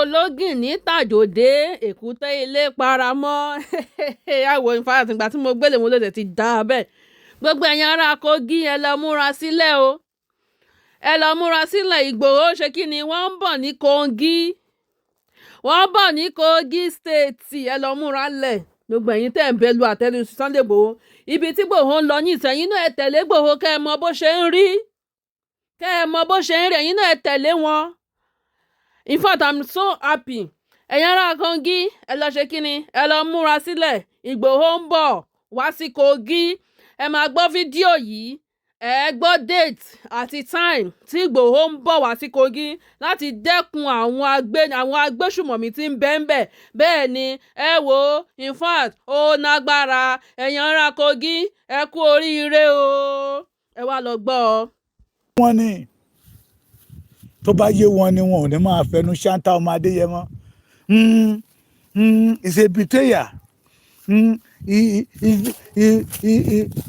Ológìnní tàjòdè, èkúté ilé paramọ́. Àwọ̀, in fact, ìgbà tí mo gbélé mo ló ti dá a bẹ́ẹ̀. Gbogbo ẹ̀yin ará Kogi, ẹ lọ múra sílẹ̀ o, ẹ lọ múra sílẹ̀. Ìgbòho ṣe kí ni? Wọ́n ń bọ̀ ní Kogi, wọ́n ń bọ̀ ní Kogi State. Ẹ lọ múra lẹ̀, gbogbo ẹ̀yin tẹ̀ ń bẹ lu àtẹ́lu Sunday Igboho. Ibi tí Igboho ń lọ ní ìsẹ̀yìn náà, ẹ tẹ̀lé Igboho kẹ́ ẹ mọ bó ṣe ń rí, kẹ́ ẹ mọ bó ṣe ń rí. Ẹ̀yin náà, ẹ tẹ̀lé wọn. In fact, I'm so happy. Ẹ̀yin ará Kogi, ẹ lọ ṣe kí ni? Ẹ lọ múra sílẹ̀. Ìgbòho ń bọ̀ wá sí Kogi. Ẹ máa gbọ́ fídíò yìí, ẹ gbọ́ date àti time tí Ìgbòho ń bọ̀ wá sí Kogi láti dẹ́kun àwọn agbésùmọ̀mí tí ń bẹ ń bẹ̀. Bẹ́ẹ̀ ni, ẹ wò ó, in fact, ó nágbára. Ẹ̀yin ará Kogi, ẹ kú oríire o. Ẹ wá lọ gbọ́ ọ. Wọ́n ní tó bá yé wọn ni wọn ò ní máa fẹnu ṣáńtà ọmọ Adéyẹmọ. It's a betrayal. He,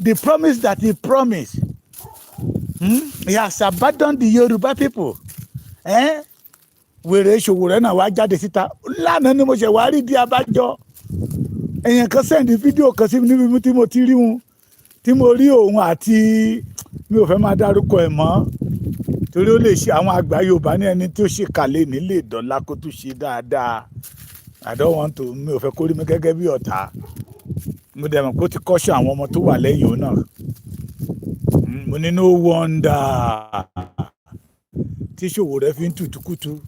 the promise that he promised, he has abandoned the Yoruba people. Eh? Wèrè Sowore náà wá jáde síta lánàá ni mo ṣe wá rí di abájọ. Èèyàn kan send fídíò kan sí mi níbi tí mo ti rí wọn, tí mo rí òun àti, mi ò fẹ́ máa dárúkọ ẹ̀ mọ́ torí ó lè ṣe àwọn àgbà Yorùbá ní ẹni tí ó ṣe kàlẹ́ nílé ìdọ́lá kó tún ṣe dáadáa. I don't want to, mi ò fẹ́ kó rí mi gẹ́gẹ́ bí ọ̀tá. Mo dẹ̀ mọ̀ pé ó ti kọ́ṣọ́ àwọn ọmọ tó wà lẹ́yìn òun náà. Mo ní no wonder tí Sowore fi ń tùtùkùtù.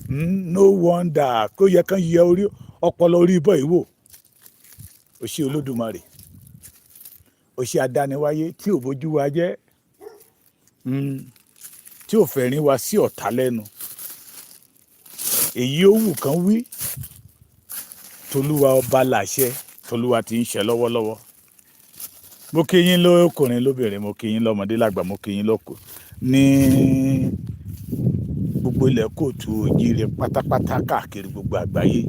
No wonder kó yẹ kán yẹ orí ọpọlọ orí ibọ̀ yìí wò. Ó ṣe Olódùmarè, ó ṣe adániwáyé tí ò bójú wa jẹ́, tí ò fẹ̀rín wa sí ọ̀tá lẹ́nu. Èyí ó wù kán wí, tolúwa ọba làṣẹ, tolúwa ti ń ṣe lọ́wọ́lọ́wọ́. Mo kí yín lọ́kùnrin lóbìnrin, mo kí yín lọ́mọdé lágbà, mo kí yín lọ́kọ ní gbogbo ilẹ̀ káàárọ̀ oòjíire pátápátá káàkiri gbogbo àgbáyé.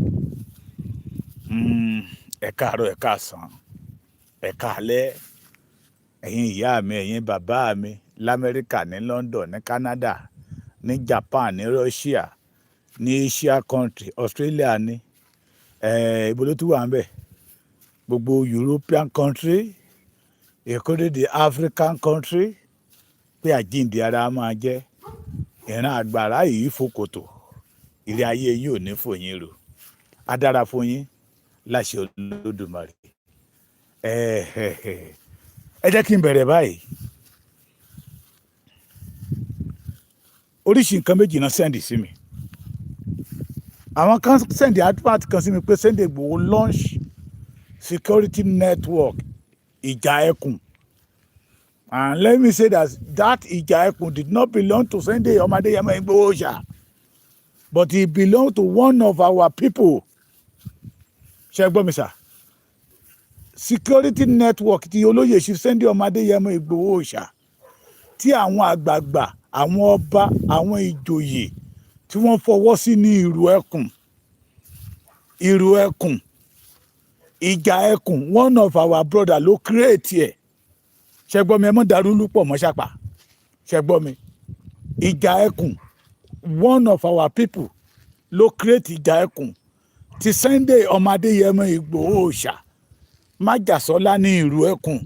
Ẹ káàárọ̀, ẹ káàsán, ẹ káalẹ́. Ẹ̀yin ìyá mi, ẹ̀yin bàbá mi l'Amẹ́ríkà, ní London, ní Canada, ní Japan, ní Russia, ní Asia country, Australia ní ibo ló tún wà ń bẹ̀, gbogbo European country, including the African country, pé àjíǹde ara máa jẹ́. Ìran àgbàrá yìí fòkòtò ilé ayé yìí ò ní fòyín rò, á dára fún yín láṣẹ Olódùmarè. Ẹ jẹ́ kí n bẹ̀rẹ̀ báyìí. Oríṣi nǹkan méjì náà send sí mi. Àwọn kan send advert kan sí mi pé Sunday Igboho launch security network Ìjà Ẹkùn. And let me say that that Ìjà Ẹkùn did not belong to Sunday ọmọ Adéyẹmọ Igboho ṣá, but he belonged to one of our people. Ṣé gbọ́ mi sà? Security network ti olóyè ṣe Sunday ọmọ Adéyẹmọ Igboho ṣá, tí àwọn àgbààgbà, àwọn ọba, àwọn ìjòyè tí wọ́n fọwọ́ sí ní Ìrù Ẹkùn, Ìrù Ẹkùn, Ìjà Ẹkùn, one of our brother ló create ẹ̀. Ṣé gbọ́ mi? Ẹ mọ́ darú lúpọ̀ mọ́ ṣàpà. Ṣé gbọ́ mi? Ìjà Ẹkùn, one of our people ló create Ìjà Ẹkùn ti Sunday ọmọ Adéyẹmọ Ìgbòho ṣá, májàsọ́lá ní Ìrù Ẹkùn.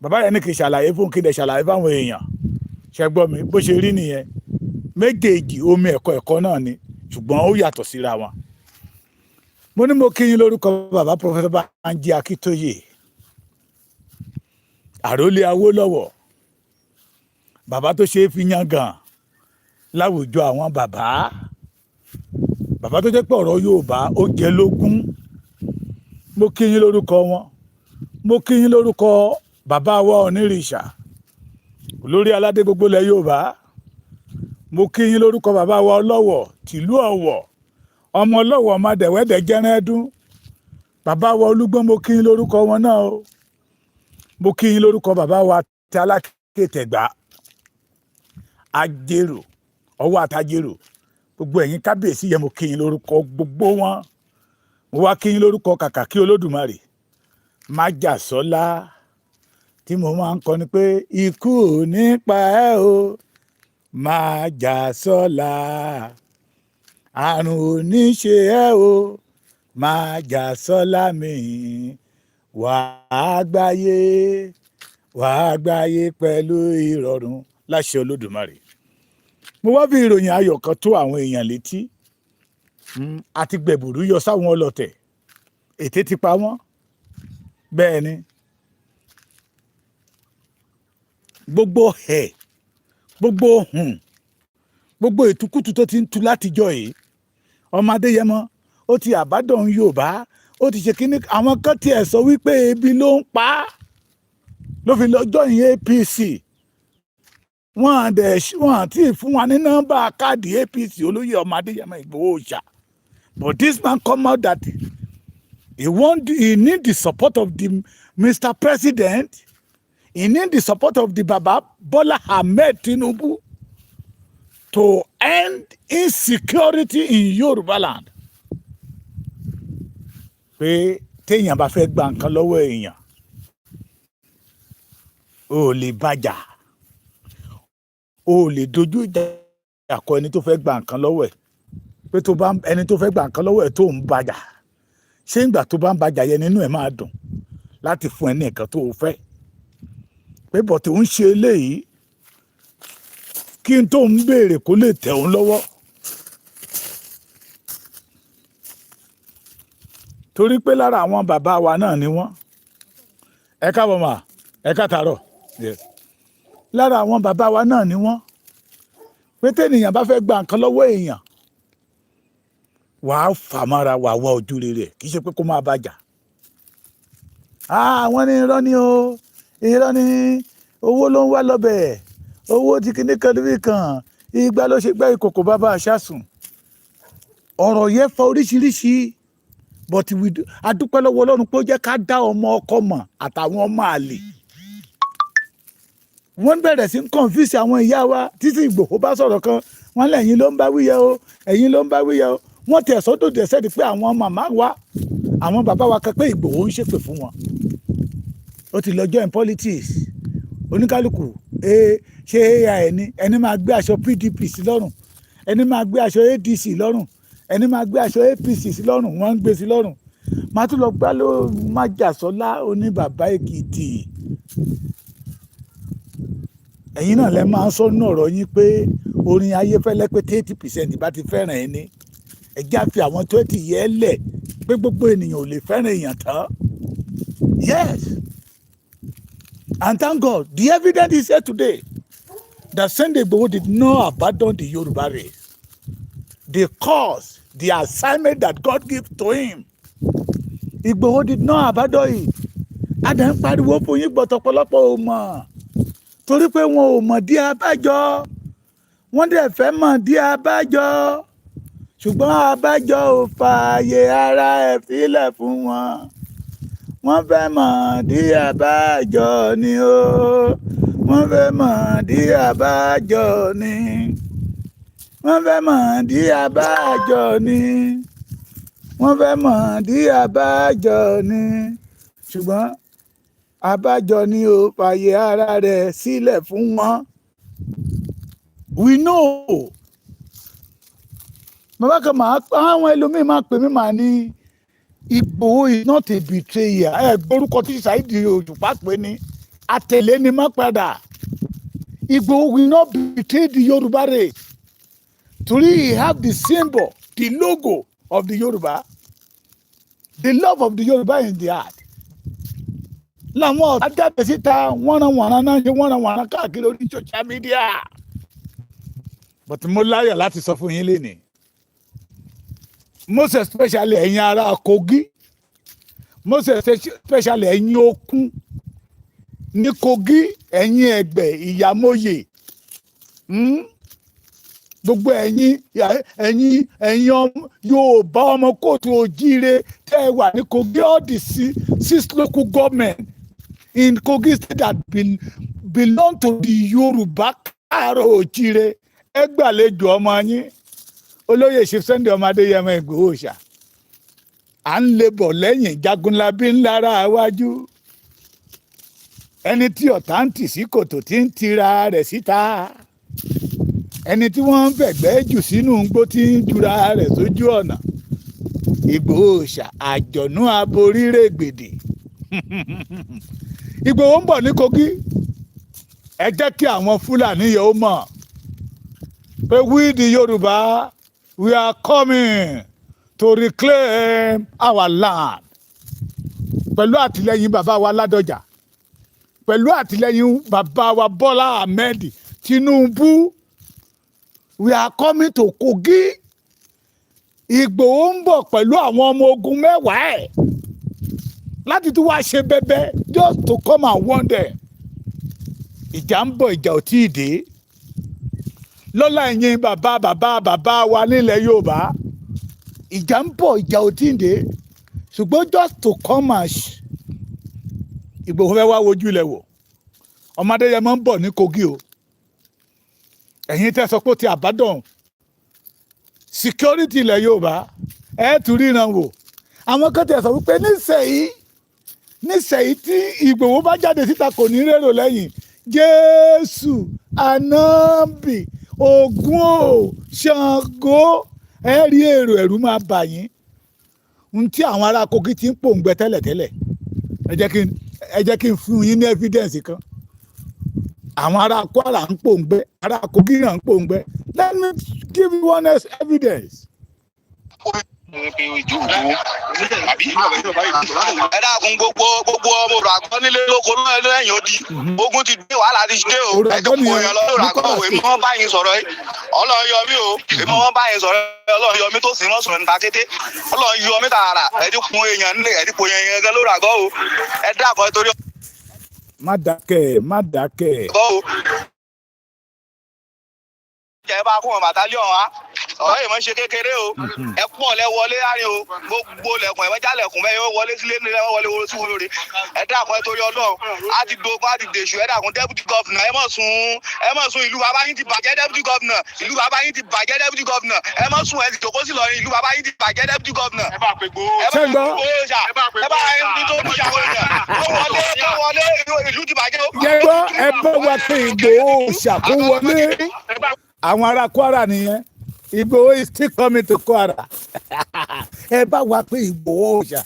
Bàbá yẹn ní kí n ṣàlàyé fún, kí n dẹ̀ ṣàlàyé fáwọn èèyàn. Ṣé gbọ́ mi? Bó ṣe rí nìyẹn. Méjèèjì, omi ẹ̀kọ́ ẹ̀kọ́ náà ni, ṣùgbọ́n ó yàtọ̀ síra wọn. Mo ní mo kí yín lórúkọ bàbá Professor Banji Akíntóyè, àròlé Awólọ́wọ̀, bàbá tó ṣe é fi yangàn láwùjọ àwọn bàbá, bàbá tó jẹ́ pé ọ̀rọ̀ Yorùbá ó jẹ́ lógún. Mo kí yín lórúkọ wọn. Mo kí yín lórúkọ bàbá wa Onírìṣà, olórí aládé gbogbo ilẹ̀ Yorùbá. Mo kí yín lórúkọ bàbá wa Ọlọ́wọ̀ tìlú Ọ̀wọ̀, ọmọ Ọlọ́wọ̀, ọmọ dẹ̀wẹ́dẹ̀ jẹ́rán ẹdún, bàbá wa Olúgbọ́n. Mo kí yín lórúkọ wọn náà o. Mo kí yín lórúkọ bàbá wa tí Alákẹ́tẹ̀gbá Ajérò, ọwọ́ àtàjérò, gbogbo ẹ̀yin kábíyèsí yẹn, mo kí yín lórúkọ gbogbo wọn. Mo wá kí yín lórúkọ kàkà kí Olódùmarè májàsọ́lá tí mo máa ń kọ ni pé ikú ò ní pa ẹ́ o, májàsọ́lá. Àrùn ò ní ṣe ẹ́ o, májàsọ́lá mi. Wàá gbáyé, wàá gbáyé pẹ̀lú ìrọ̀rùn láṣẹ Olódùmarè. Mo wá fi ìròyìn ayọ̀ kan tó àwọn èèyàn létí. Àti gbẹ̀bùrú yọ sáwọn ọlọ̀tẹ̀, ètè ti pa wọ́n. Bẹ́ẹ̀ ni gbogbo ẹ̀, gbogbo hùn, gbogbo ìtukùtù tó ti ń tu látijọ́ yìí, ọmọ Adéyẹmọ ó ti àbádọ́n Yorùbá, ó ti ṣe kínní. Àwọn kan tiẹ̀ sọ wípé ebi ló ń pa á ló fi lọ join APC. Wọ́n dẹ̀ wọ́n àti fún wa ní nọ́mbà káàdì APC olóyè ọmọ Adéyẹmọ Ìgbòho Òòṣà. But this man come out that he need the support of the Mr. President, he need the support of the Baba Bola Ahmed Tinubu to end insecurity in Yoruba land. Pé téèyàn bá fẹ́ gba nǹkan lọ́wọ́ èèyàn, o lè bàjà, o lè dojú ìjà kọ ẹni tó fẹ́ gba nǹkan lọ́wọ́ ẹ̀. Pé tó bá ẹni tó fẹ́ gba nǹkan lọ́wọ́ ẹ̀ tó ń bàjà, ṣé ìgbà tó bá ń bàjà yẹn nínú ẹ̀ máa dùn láti fún ẹ ní nǹkan tó o fẹ́? Pé bọ̀tí ń ṣe eléyìí kí n tó ń béèrè kó lè tẹ̀ òun lọ́wọ́, torí pé lára àwọn bàbá wa náà ni wọ́n. Ẹ káàbọ̀ mà, ẹ káàtàárọ̀. Yes. Lára àwọn bàbá wa náà ni wọ́n. Pé tẹ́nìyàn bá fẹ́ gba nǹkan lọ́wọ́ èèyàn, wàá fà mára, wàá wá ojú rere, kì í ṣe pé kó máa bàjà. Àwọn ní irọ́ ni o, irọ́ ni, owó ló ń wá lọ́bẹ̀, owó tí kíní kan níbí kan ìgbà ló ṣe gbẹ́ ìkòkò bàbá àṣàsùn. Ọ̀rọ̀ yẹn fa oríṣiríṣi, but we a dúpẹ́ lọ́wọ́ Ọlọ́run pé ó jẹ́ ká dá ọmọ ọkọ mọ̀ àtàwọn ọmọ àlè. Wọ́n bẹ̀rẹ̀ sí ń confuse àwọn ìyá wa títí Ìgbòho bá sọ̀rọ̀ kan, wọ́n lẹ́yìn ló ń bá wíyẹ o, ẹ̀yin ló ń bá wíyẹ o. Wọ́n tẹ̀ sọ́dọ̀ dẹ̀sẹ̀ di pé àwọn màmá wa, àwọn bàbá wa kan, pé Ìgbòho ń ṣépè fún wọn, ó ti lọ join politics. Oníkálukú ee, ṣé AI ni ẹni máa gbé aṣọ PDP sí lọ́rùn, ẹni máa gbé aṣọ ADC lọ́rùn, ẹni máa gbé aṣọ APC sí lọ́rùn, wọ́n ń gbé sí lọ́rùn. Màá tún lọ gbá ló májàsọ́lá oní bàbá Èkìtì. Ẹ̀yin náà lẹ máa ń sọ nínú ọ̀rọ̀ yín pé orin Ayéfẹ́lẹ́ pé 30% bá ti fẹ́ràn ẹni, ẹ já fi àwọn 20 yẹn lẹ̀, pé gbogbo ènìyàn ò lè fẹ́ràn èèyàn tán. Yes, and thank God the evidence is here today that Sunday Igboho did not abandon the Yoruba race, the cause, the assignment that God gave to him. Igboho did not abandon it. Adà ń pariwo fún yín gbọ̀tọ̀pọ̀lọpọ̀ ò mọ̀, torí pé wọn ò mọ̀ dí abájọ. Wọ́n dẹ̀ fẹ́ mọ̀ dí abájọ, ṣùgbọ́n abájọ ò fààyè ara ẹ̀ sílẹ̀ fún wọn. Wọ́n fẹ́ mọ̀ dí abájọ ni o, wọ́n fẹ́ mọ̀ dí abájọ ni, wọ́n fẹ́ mọ̀ dí abájọ ni, wọ́n fẹ́ mọ̀ dí abájọ ni, ṣùgbọ́n abájọ ni ò fààyè ara rẹ̀ sílẹ̀ fún wọn. We know. Bàbá kan máa, àwọn ẹlòmíín máa pè mí, màá ní Ìgbòho is not a betrayer. Ẹ gbórúkọ tí Saheed Òṣùpá pè ní àtẹ̀lé ni má padà. Ìgbòho will not betray the Yorùbá race, torí he have the symbol, the logo of the Yorùbá, the love of the Yorùbá in the heart. Làwọn ọ̀tá jáde síta wọ́nranwọ̀nran náà ṣe wọ́nranwọ̀nran káàkiri orí social media. But mo láyọ̀ láti sọ fún yín lénìí, most especially ẹ̀yin ará Kogi, most especially ẹ̀yin Okun ní Kogi, ẹ̀yin Ẹ̀gbẹ́ Ìyàmóye, Gbogbo ẹ̀yin Yorùbá ọmọ kóòtù òjíire tẹ́ ẹ wà ní Kogi, all the six local government in Kogi State that belong to the Yorùbá káàárọ̀ òjíire, ẹ gbàlejò ọmọ yín, olóyè Chief Sunday ọmọ Adéyẹmọ Ìgbòho ṣá. À ń lè bọ̀ lẹ́yìn Jagunlabi ńlára wájú, ẹni tí ọ̀tá ń tì sí kòtò tí ń tira rẹ̀ síta. Ẹni tí wọ́n ń fẹ̀gbẹ́ jù sínú igbó tí ń jura rẹ̀ sójú ọ̀nà. Ìgbòho ṣà àjọ̀nú aborírégbèdè. Ìgbòho ń bọ̀ ní Kogi. Ẹ jẹ́ kí àwọn Fúlàní yẹn ó mọ̀ pé we the Yorùbá, we are coming to reclaim our land, pẹ̀lú àtìlẹ́yìn bàbá wa Ládọjà, pẹ̀lú àtìlẹ́yìn bàbá wa Bọ́lá Ahmed Tinubu. We are coming to Kogi. Ìgbòho ń bọ̀ pẹ̀lú àwọn ọmọ ogun 10 ẹ̀ láti tún wá ṣe bẹbẹ, just to come and warn them. Ìjà ń bọ̀, ìjà ò tí ì dé. Lọ́lá ẹ̀yin bàbá bàbá bàbá wa nílẹ̀ Yorùbá, ìjà ń bọ̀, ìjà ò tí ì dé, ṣùgbọ́n just to come and Ìgbòho fẹ́ wá wojú ilẹ̀ wò. Ọmọdé yẹn máa ń bọ̀ ní Kogi o. Ẹ̀yin tẹ́ sọ pé ó ti abandon security ilẹ̀ Yorùbá, ẹ̀ tún ríran wò. Àwọn kan tẹ̀ sọ wípé nísẹ̀yìí nísẹ̀yìí tí Ìgbòho bá jáde síta, kò ní rérò lẹ́yìn. Jésù, Ànábì, Ògún o, Ṣàngó, ẹ rí èrò, ẹ̀rù máa bà yín. Ohun tí àwọn ará Kogi ti ń pòǹgbẹ tẹ́lẹ̀tẹ́lẹ̀, ẹ jẹ́ kí n fún yín ní evidence kan. Àwọn ará Kwara ń pòǹgbẹ, ará Kogi náà ń pòǹgbẹ. Let me give you one evidence. Àbí ẹ dákun, gbogbo ọmọ òràgbọ́n nílé lóko lẹ́yìn odi, ogun ti dé, wàhálà ti dé o. Ẹ ti kó yẹn lọ òràgbọ́n o. Èmi wọn bá yín sọ̀rọ̀ yìí, Ọlọ́run yọ mí o. Èmi wọn bá yín sọ̀rọ̀ yìí, Ọlọ́run yọ mí tó sì mọ́ sọ̀rọ̀ níta kété. Ọlọ́run yọ mí tààrà. Ẹ ti kun èèyàn nílé, ẹ ti kun èèyàn gan lóràgbọ́ o. Ẹ dákun, ẹ torí Má dákẹ́, má dákẹ́. Ọgọ́ o, ẹ bá kún wọn battalion wa. Ọ̀rọ̀ yìí mọ̀ ṣe kékeré o. Ẹ pọ̀ lẹ wọlé láàrin o. Gbogbo lẹ̀kùn, ẹ mọ̀ jálẹ̀kùn bẹ́ẹ̀ yóò wọlé sílé nílẹ̀, wọ́n wọlé wọlé sí wọlé. Ẹ dákun, ẹ torí Ọlọ́run, á ti dogun, á ti dèṣù. Ẹ dákun, deputy governor, ẹ mọ̀ sùn, ẹ mọ̀ sùn. Ìlú bàbá yín ti bàjẹ́, deputy governor. Ìlú bàbá yín ti bàjẹ́, deputy governor. Ẹ mọ̀ sùn, ẹ sì jókòó sí lọrin. Ìlú bàbá yín ti bàjẹ́, deputy governor. Ẹ bá pè gbó. Ẹ bá Ṣé ń gbọ́? ẹ bá ẹni tó ń ṣàwọn èèyàn kó wọlé, kó wọlé. Ìlú ti bàjẹ́ o. Yẹ gbọ́, ẹ bá wa pé Ìgbòho ṣàkó wọlé. Àwọn ará Kwara nìyẹn. Ìgbòho is still coming to Kwara. Ẹ bá wa pé Ìgbòho ṣà,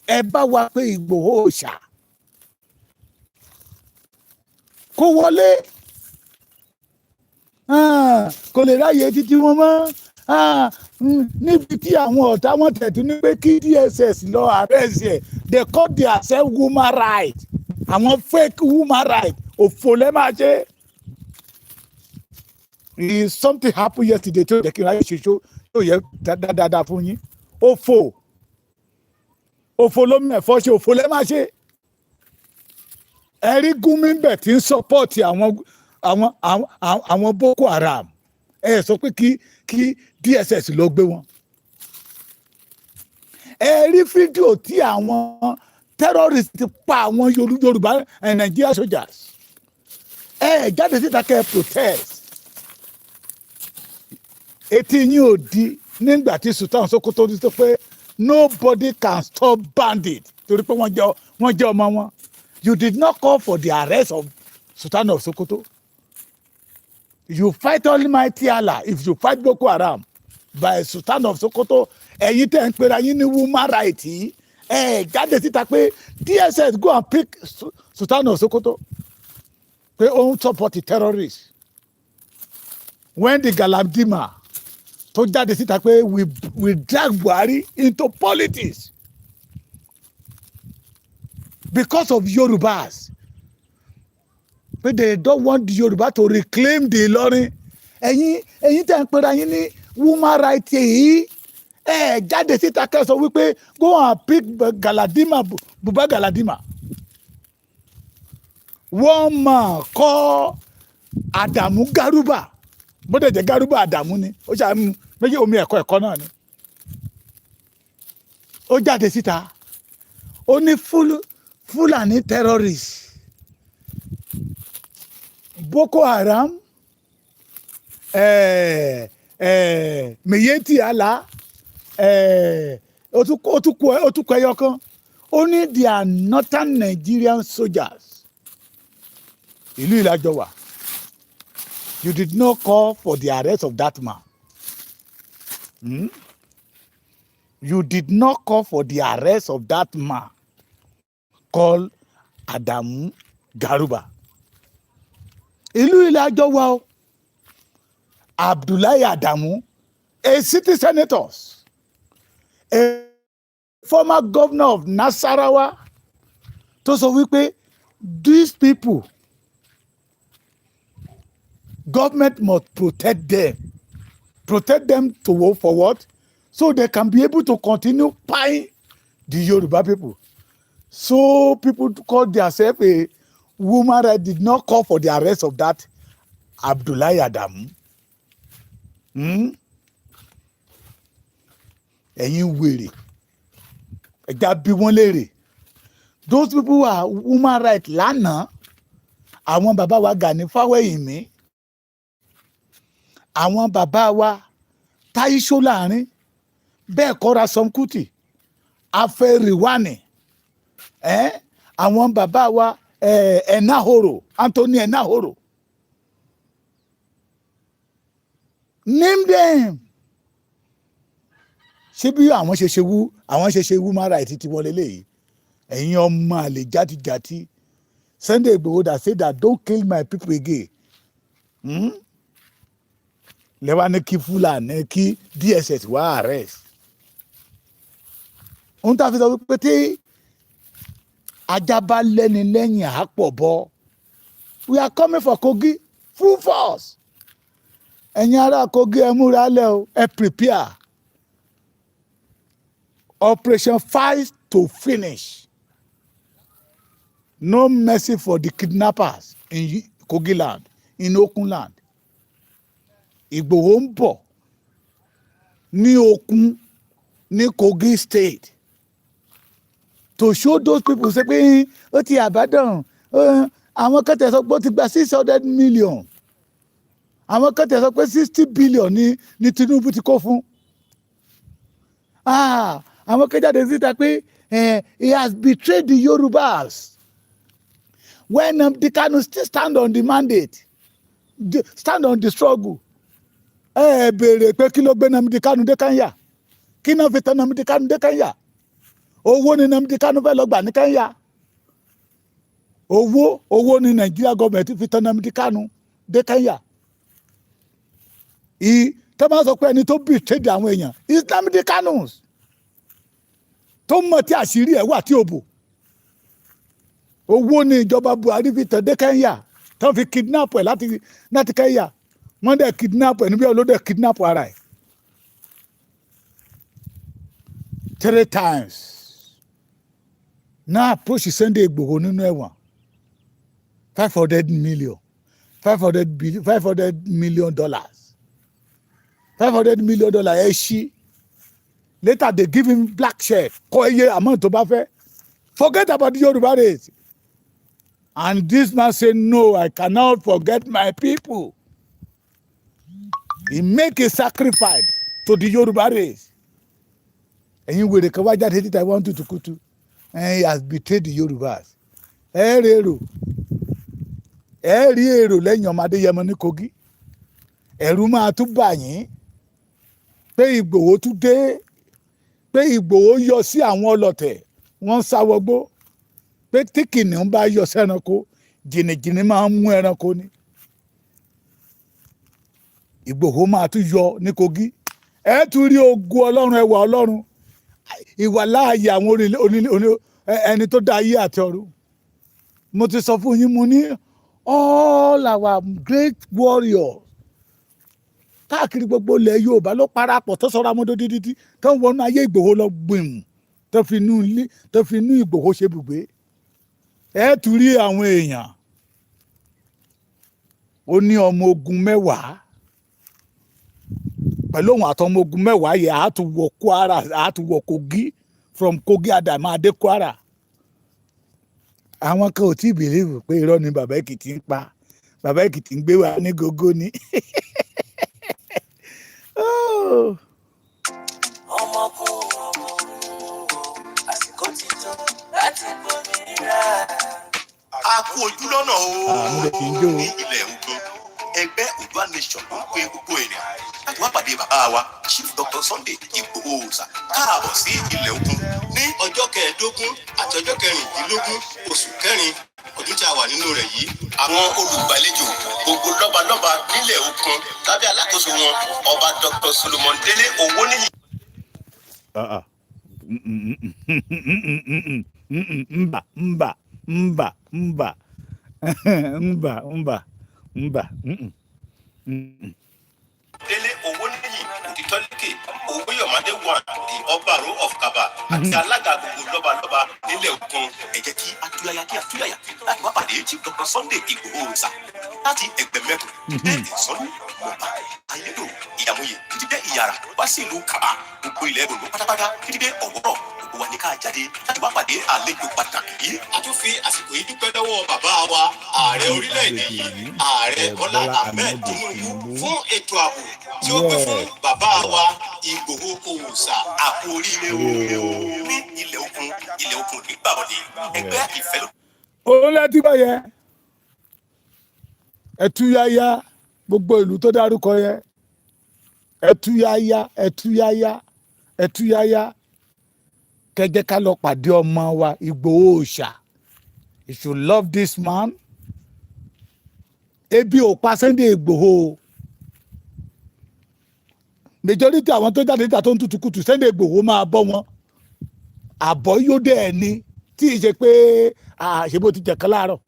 ẹ bá wa pé Ìgbòho ṣà kó wọlé. Ah, kò lè ráyè títí wọn mọ́. Ah, níbi tí àwọn ọ̀tá wọn tẹ̀tún ní pé kí DSS lọ arrest ẹ̀, they call their self human right. Àwọn fake human right, òfò lẹ́ máa ṣe. Is something happen yesterday tó yẹ kí n ráyè ṣe tó yẹ dáadáa fún yín. Òfò, òfò lómi ẹ̀fọ́ ṣe, òfò lẹ́ máa ṣe. Ẹ rí Gumi bẹ̀ tí ń support àwọn Boko Haram. Ẹ sọ pé kí DSS lọ gbé wọn. Ẹ rí fídíò tí àwọn terrorists ti pa àwọn Yorùbá and Nigeria soldiers. Ẹ jáde síta kẹ́ ẹ protest. Etí yín ò di nígbà tí Sultan Sokoto ti sọ pé nobody can stop bandit, torí pé wọ́n jẹ́ ọmọ wọn. You did not call for the arrest of Sultan of Sokoto. You fight Almighty Allah if you fight Boko Haram by Sultan of Sokoto. Ẹ̀yin tẹ́ ń pera yín ní human right yìí, ẹ jáde síta pé DSS, go and pick Sultan of Sokoto, pé ó ń support the terrorists. When the Galadima tó jáde síta pé we drag Buhari into politics because of Yorubas, pé they don't want the Yoruba to reclaim the Ìlọrin, ẹ̀yin tẹ́ ń pera yín ní human right yìí, ẹ jáde síta kẹ́ sọ wípé go and pick Galadima, Buba Galadima. Wọ́n máa kọ́ Àdàmú Garuba, bó dẹ̀ jẹ́ Garuba Àdàmú ni ó ṣàmú méjì, omi ẹ̀kọ́ ẹ̀kọ́ náà ni. Ó jáde síta, ó ní Fúlàní terrorists, Boko Haram, Miyetti Allah, ó tún kọ ẹyọ kan. Ó ní they are northern Nigerian soldiers. Ìlú ìlàjọ wà. You did not call for the arrest of that man. You did not call for the arrest of that man called Adamu Garuba. Ìlú ilẹ̀ àjọ wa o. Abdullahi Adamu, a city senator, a former governor of Nasarawa, tó sọ wípé these people, government must protect them, protect them to work for what? So they can be able to continue buying the Yoruba people. So people call themselves a woman right did not call for the arrest of that Abdullahi Adamu. Ẹ̀yin wèrè, ẹ̀já bí wọ́n léèrè. Those people are woman right lánàá. Àwọn bàbá wa Gani Fáwẹ́hìnmí, àwọn bàbá wa Táyé Ṣóláàrin, bẹ́ẹ̀ kọ́ Ransome Kuti, Alfred Rewane, eh? Àwọn bàbá wa Enahoro, Anthony Enahoro, name them. Ṣé bí àwọn ṣe ṣe wú, àwọn ṣe ṣe woman right ti wọlé léyìí? Ẹ̀yin ọmọ àlè játijàti. Sunday Igboho that say that don't kill my people again, Lẹ́wà ní kí Fúlàní, kí DSS wá arrest. Ohun tá a fi sọ wípé tí ajá bá lẹ́ni lẹ́yìn, àápọ̀ bọ́. We are coming for Kogi full force. Ẹ̀yin ará Kogi, ẹ múra lẹ́ o, ẹ prepare. Operation fight to finish, no mercy for the kidnappers in Kogi land, in Okun land. Ìgbòho ń bọ̀ ní Okun, ní Kogi State, to show those people ṣe pé ó ti àbádàn. Àwọn kẹtẹ sọ pé ó ti gba 600 million, àwọn kẹtẹ sọ pé 60 billion ní Tinubu ti kó fún. Àwọn kẹjáde síta pé he has betrayed the Yorubas when the Kanu still stand on the mandate, stand on the struggle. Ẹ béèrè pé kí ló gbé Nnamdi Kanu dé Kenya? Kí náà fi tán Nnamdi Kanu dé Kenya? Owó ni Nnamdi Kanu fẹ́ lọ gbà ní Kenya. Owó, owó ni Nàìjíríà gọọmenti fi tán Nnamdi Kanu dé Kenya. Tó máa sọ pé ẹni tó betrayed àwọn èèyàn is Nnamdi Kanu, tó mọ̀ tí àṣírí ẹ̀ wà tí ò bò. Owó ni ìjọba Buhari fi tàn dé Kenya, tó fi kidnap ẹ̀ láti Kenya. Wọ́n dẹ̀ kidnap ẹ̀ níbi olódẹ̀ kidnap ara ẹ̀ three times náà. Approach Sunday Igboho nínú ẹ̀wọ̀n, 500 million, 500 billion, $500 million, $500 million. Ẹ ṣí. Later they give him black check, kọ iye amount tó bá fẹ́, forget about the Yoruba race. And this man say, "No, I cannot forget my people." He make a sacrifice to the Yoruba race. Ẹ̀yin wèrè kan wá jáde títa, wọ́n tutù kutu, and he has betrayed the Yorubas. Ẹ rí èrò, ẹ rí èrò lẹ́yìn ọmọ Adéyẹmọ ní Kogi. Ẹ̀rù máa tún bà yín pé Ìgbòho tún dé, pé Ìgbòho yọ sí àwọn ọlọ̀tẹ̀, wọ́n ń sáwọgbó, pé tí kìnìún bá yọ sẹ́ranko, jìnnìjìnnì máa ń mú ẹranko ni. Ìgbòho máa tún yọ ní Kogi. Ẹ tún rí ogun Ọlọ́run, ẹwà Ọlọ́run, ìwà láàyè àwọn ẹni tó dá ayé àti ọ̀run. Mo ti sọ fún yín, mo ní all our great warriors káàkiri gbogbo ilẹ̀ Yorùbá ló parapọ̀ tó sọ̀rọ̀ amọ́dọ́ dídí tó ń wọnú ayé Ìgbòho lọ gbìm, tó fi inú ilé, tó fi inú Ìgbòho ṣe bùgbé. Ẹ tún rí àwọn èèyàn. Ó ní ọmọ ogun 10. Pẹ̀lú òun àtọmọ ogun 10 yẹ, àá tún wọ Kwara, àá tún wọ Kogi. From Kogi, Adama adé Kwara. Àwọn kan ò tí ì believe pé irọ́ ni bàbá Èkìtì ń pa. Bàbá Èkìtì ń gbé wa ní gógó ni. Oh. Ọmọkùnrin, àsìkò ti tó láti gbòmìnira. A kú ojú lọ́nà o. Ah, mo lè fi ń jó o. Ní ilẹ̀ Ogun, ẹgbẹ́ Oòduà Association ló ń pe gbogbo ènìyàn láti wá pàdé bàbá wa, Chief Dr. Sunday Igboho Òòṣà, káàbọ̀ sí ilẹ̀ Òkun ní ọjọ́ 15 àti ọjọ́ 16 oṣù kẹrin ọdún tí a wà nínú rẹ̀ yìí. Àwọn olùgbàlejò, gbogbo lọ́balọ́ba nílẹ̀ Òkun lábẹ́ alákòóso wọn, Ọba Dr. Solomon Délé Owóníyì. Ah, ah. Mba, mba, mba, mba, mba, mba, mba. Délé Owóníyì Òtítọ́lékè Owóyọ̀mádé one, the Ọbaàró of Kaba, àti alága gbogbo lọ́balọ́ba nílẹ̀ Òkun, ẹ jẹ́ kí atúyáyá, kí atúyáyá láti wá pàdé Chief Dr. Sunday Igboho Òòṣà láti Ẹgbẹ̀mẹ́kùn dé Ìsọ́nù, Mọ̀pá, Ayédò, Ìyàmúyè, títí dé Ìyàrá, wá sí ìlú Kaba, gbogbo ilẹ̀ Oǹdó pátápátá títí dé Ọ̀wọ́rọ̀. Gbogbo wa ní ká jáde láti wá pàdé àlejò pàtàkì yìí. A tún fi àsìkò yìí dúpẹ́ lọ́wọ́ bàbá wa, ààrẹ orílẹ̀-èdè yìí, Ààrẹ Bọ́lá Ahmed Tinubu, fún ètò ààbò tí ó gbé fún bàbá wa Ìgbòho Òòṣà. Àpò oríire o ní ilẹ̀ Òkun. Ilẹ̀ Òkun ní gbàbọ̀dé ẹgbẹ́ ìfẹ́ ló. Òun lẹ́tí bá yẹ ẹtúyáyá, gbogbo ìlú tó dárúkọ yẹ, ẹtúyáyá, ẹtúyáyá, ẹtúyáyá, kẹjẹ ká lọ pàdé ọmọ wa Ìgbòho Òòṣà. If you love this man, ebi ò pa Sunday Ìgbòho o. Majority àwọn tó jáde níta tó ń tutù kutù, Sunday Ìgbòho máa bọ́ wọn àbọ̀ yóò dẹ̀ ẹ́ ní tí ì ṣe pé àṣebó ti jẹ̀kan láàárọ̀.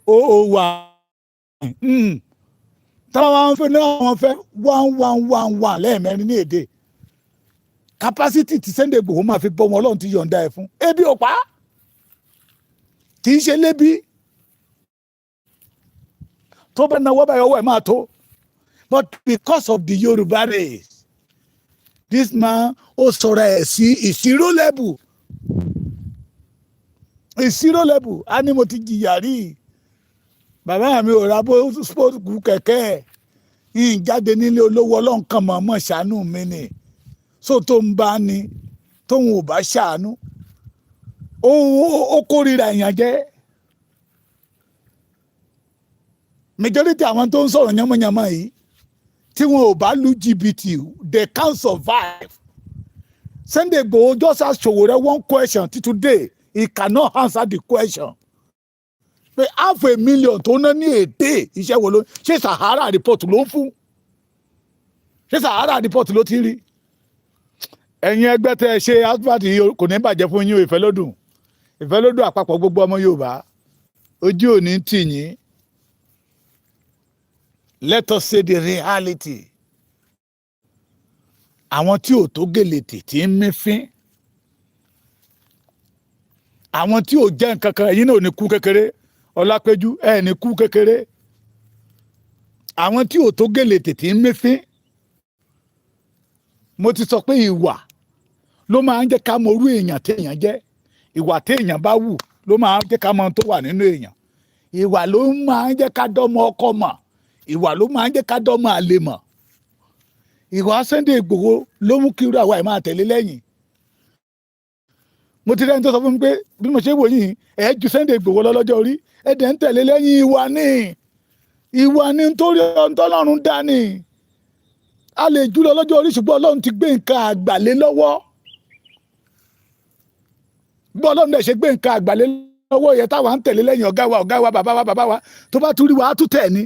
Ó wà táwọn wọn fẹ́ náà, wọ́n fẹ́ one one one one lẹ́ẹ̀mẹ́rin ní èdè. Capacity tí Sunday Igboho máa fi bọ́ wọn, Ọlọ́run ti yọ̀ǹda ẹ̀ fún. Ebi ò pa á, kì í ṣe lébi tó bá náwó báyìí, ọwọ́ ẹ̀ máa tó. But because of the Yorùbá race, this man, ó sọ̀rọ̀ ẹ̀ sí ìṣirò level, ìṣirò level. Á ní mo ti jìyà rí, bàbá mi ò ra bó sport kẹ̀kẹ́ ẹ̀ yìí jáde nílé olówó, Ọlọ́run kan mọ̀ọ́mọ̀ ṣàánú mi ni. So tó ń bá ní tóun ò bá ṣàánú, ó kórìíra èèyàn jẹ́. Majority àwọn tó ń sọ̀rọ̀ yánmọ́yánmọ́ yìí, tí wọn ò bá lu jìbìtì, they can't survive. Sunday Igboho just ask Sowore one question till today he cannot answer the question, pé half a million tó ná ní èdè, iṣẹ́ wo ló ṣe? Sahara Report ló ń fún ṣé? Sahara Report ló ti rí. Ẹ̀yin ẹgbẹ́ tẹ́ ẹ ṣe advert yìí, kò ní bàjẹ́ fún yín o. Ìfẹ́lódùn, Ìfẹ́lódùn àpapọ̀ gbogbo ọmọ Yorùbá, ojú ò ní tì yín. Let us say the reality. Àwọn tí ò tó gèlètè tí ń mí fín, àwọn tí ò jẹ́ nǹkan kan, ẹ̀yin náà ò ní kú kékeré. Ọlápẹ́jú, ẹ̀ ní kú kékeré. Àwọn tí ò tó gèlètè tí ń mí fín, mo ti sọ pé ìwà ló máa ń jẹ́ ká mọ orú èèyàn téèyàn jẹ́. Ìwà téèyàn bá wù ló máa ń jẹ́ ká mọ ohun tó wà nínú èèyàn. Ìwà ló máa ń jẹ́ ká dọ́mọ ọkọ mọ̀. Ìwà ló máa ń jẹ́ ká dọ́mọ àlè mọ̀. Ìwà Sunday Igboho ló mú kí irú àwa ẹ̀ máa tẹ̀lé lẹ́yìn. Mo ti rẹ́ni tó sọ fún mi pé bí mo ṣe wò yìí, ẹ̀ ju Sunday Igboho lọ lọ́jọ́ orí, ẹ̀ dẹ̀ ń tẹ̀lé lẹ́yìn. Ìwà ni, ìwà ni, nítorí ohun tọ́lọ́run dá ni. A lè jù lọ lọ́jọ́ orí, ṣùgbọ́n Ọlọ́run ti gbé nǹkan àgbàlé lọ́wọ́. Bí Ọlọ́run dẹ̀ ṣe gbé nǹkan àgbàlé lọ́wọ́ yẹn, táwa ń tẹ̀lé lẹ́yìn ọ̀gá wa, ọ̀gá wa, bàbá wa, bàbá wa, tó bá tún rí wa, á tún tẹ̀ ní.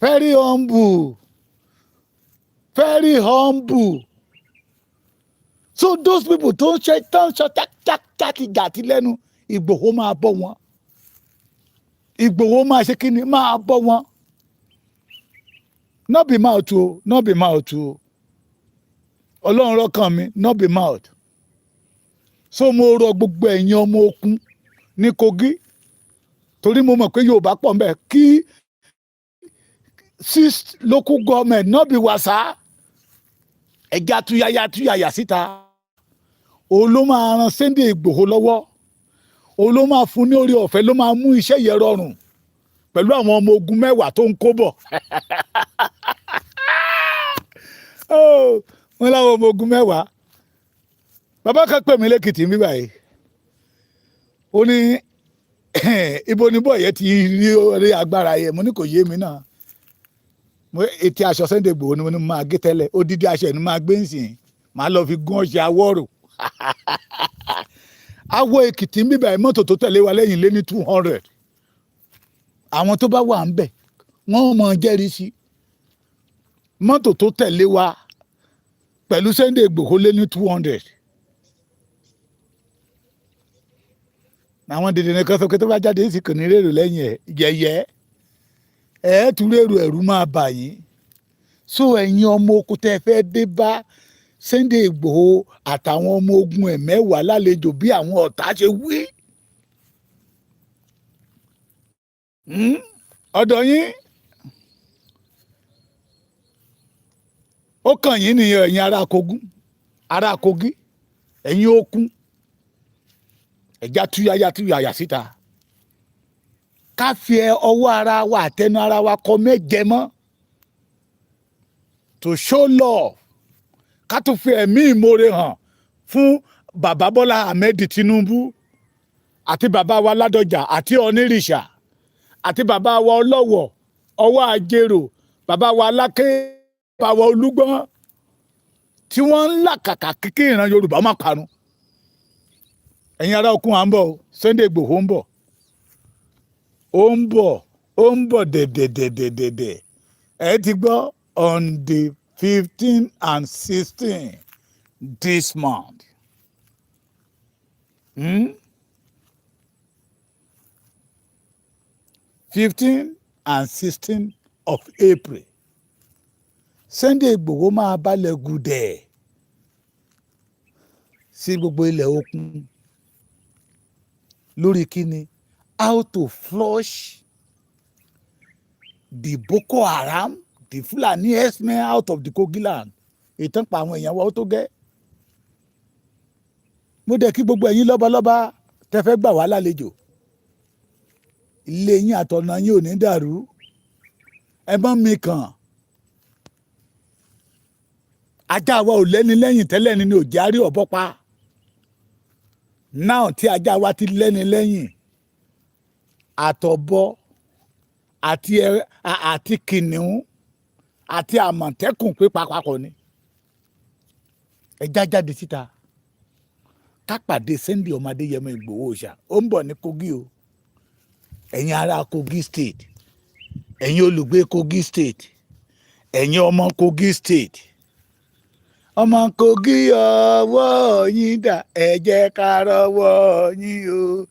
Very humble, very humble. So those people tó ń ṣe, tó ń sọ jákèjádì lẹ́nu, Ìgbòho máa bọ́ wọn. Ìgbòho máa ṣe kí ni? Máa bọ́ wọn. No be mouth o, no be mouth o. Ọlọ́run rọ́kàn mi, no be mouth. So mo rọ gbogbo ẹ̀yin ọmọ Òkun ní Kogi, torí mo mọ̀ pé Yorùbá pọ̀ mbẹ́, kí six local government, no be wàsá, ẹja túyáyá túyàyà síta. Òun ló máa ran Sunday Ìgbòho lọ́wọ́, òun ló máa fún ní orí ọ̀fẹ́, ló máa mú iṣẹ́ yẹn rọrùn pẹ̀lú àwọn ọmọ ogun 10 tó ń kó bọ̀. Oh, wọ́n láwọn ọmọ ogun 10. Bàbá kan pè mí lẹ́kìtì mi báyìí, ó ní Ibo ni bọ́ọ̀ yẹn ti rí agbára yẹn? Mo ní kò yé mi náà. Mo etí aṣọ Sunday Igboho ni mo ní mo máa gé tẹ́lẹ̀. Odidi aṣọ ẹ̀ ni mo máa gbé nsìn, màá lọ fi gún ọṣẹ awọ́rò. Awọ Èkìtì ń bíbà, mọ́tò tó tẹ̀lé wa lẹ́yìn lé ní 200. Àwọn tó bá wà ń bẹ̀, wọ́n mọ̀ jẹ́rìí sí mọ́tò tó tẹ̀lé wa pẹ̀lú Sunday Igboho lé ní 200. Àwọn dèdè nìkan sọ pé tó bá jáde sí, kò ní rèrò lẹ́yìn ẹ̀. Yẹ̀yẹ́ ẹ̀ tún rèrò, ẹ̀rù máa bà yín. So ẹ̀yin ọmọ oko tẹ́ fẹ́ dé bá Sunday Igboho àtàwọn ọmọ ogun ẹ̀ 10 lálejò bí àwọn ọ̀tá ṣe wí. Ọ̀dọ̀ yín ó kàn yín nìyẹn. Ẹ̀yin ará Kogi, ará Kogi, ẹ̀yin okun, ẹ̀já túyáyá túyàyà síta, ká fi ọwọ́ ara wa àtẹnu ara wa kọ méje mọ́ to show love, ká tún fi ẹ̀mí ìmoore hàn fún bàbá Bọ́lá Ahmed Tinubu àti bàbá wa Ládọjà àti Onírìṣà àti bàbá wa Ọlọ́wọ̀ ọwọ́ àjèrò, bàbá wa Aláké, bàbá wa Olúgbọ́n, tí wọ́n ń làkàkà kíkí ìran Yorùbá má parun. Ẹ̀yin ará okun, à ń bọ̀ o. Sunday Igboho ń bọ̀, ó ń bọ̀, ó ń bọ̀ dẹ̀dẹ̀dẹ̀dẹ̀dẹ̀. Ẹ ti gbọ́, on the 15 and 16 this month. 15 and 16 of April, Sunday Igboho máa balẹ̀ gùdẹ̀ sí gbogbo ilẹ̀ okun lórí kíni? How to flush the Boko Haram, the Fulani herdsmen out of the Kogi land. Ìtàn pa àwọn èèyàn wa, ó tó gẹ́. Mo dẹ̀ kí gbogbo ẹ̀yin lọ́balọ́ba tẹ́ fẹ́ gbà wá lálejò. Ilé yín àtọ̀nà yín ò ní dàrú. Ẹ mọ́ mi kàn. Ajá wa ò lẹ́ni lẹ́yìn tẹ́lẹ̀ ni ò jẹ́ àrí ọ̀bọ pa. Náà tí ajá wa ti lẹ́ni lẹ́yìn, àtọ̀bọ àti ẹ àti kìnìún àti àmọ̀tẹ́kùn pípa papọ̀ ni. Ẹ já jáde síta, ká pàdé Sunday ọmọ Adéyẹmọ Ìgbòho ṣá. Ó ń bọ̀ ní Kogi o. Ẹ̀yin ará Kogi State, ẹ̀yin olùgbé Kogi State, ẹ̀yin ọmọ Kogi State, ọmọ Kogi, ọwọ́ yín dà? Ẹ jẹ́ ká rọ́wọ́ yín o.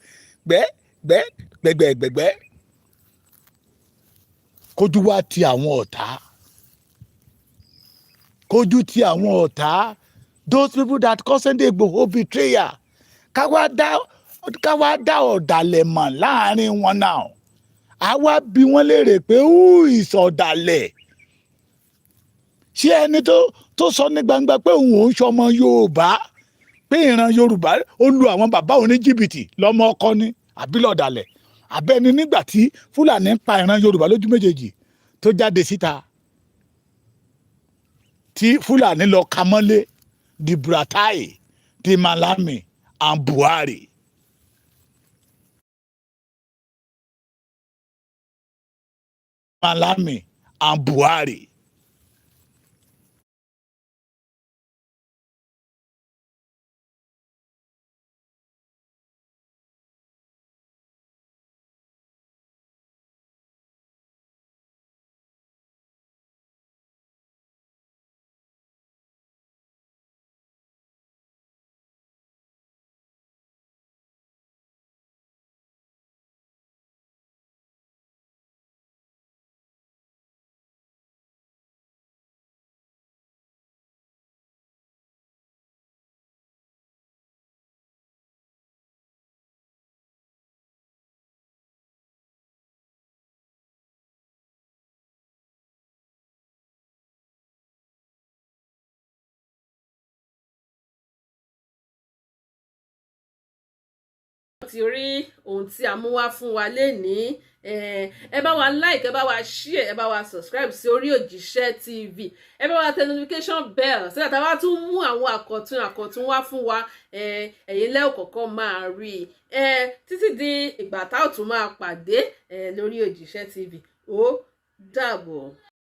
Gbẹ́ gbẹ́ gbẹgbẹgbẹgbẹ, kójú wá ti àwọn ọ̀tá, kójú ti àwọn ọ̀tá, those people that call Sunday Igboho betrayer. Ká wá dá ọ̀dàlẹ̀ mọ̀ láàrin wọn náà. A wá bi wọ́n léèrè pé, who is ọ̀dàlẹ̀? Ṣé ẹni tó sọ ní gbangba pé òun ò ń ṣọmọ Yorùbá, pé ìran Yorùbá ó lu àwọn bàbá òun ní jìbìtì lọ́mọ ọkọ ni, àbí lọ̀dàlẹ̀? Àbẹ́ni nígbà tí Fúlàní ń pa ìran Yorùbá lójú méjèèjì, tó jáde síta, tí Fúlàní lọ ka mọ́lé, the Buratai, the Malami and Buhari. Malami and Buhari. Ti rí ohun tí a mú wá fún wa lénìí. Ẹ bá wa like, ẹ bá wa share, ẹ bá wa subscribe sí orí Òjíṣẹ́ TV. Ẹ bá wa tẹ notification bell sígbà tá a bá tún mú àwọn àkọ̀tun àkọ̀tun wá fún wa, ẹ̀yin lẹ́ẹ̀ kọ̀ọ̀kan máa rí i. Títí di ìgbà tá ò tún máa pàdé lórí Òjíṣẹ́ TV, ó dàbọ̀.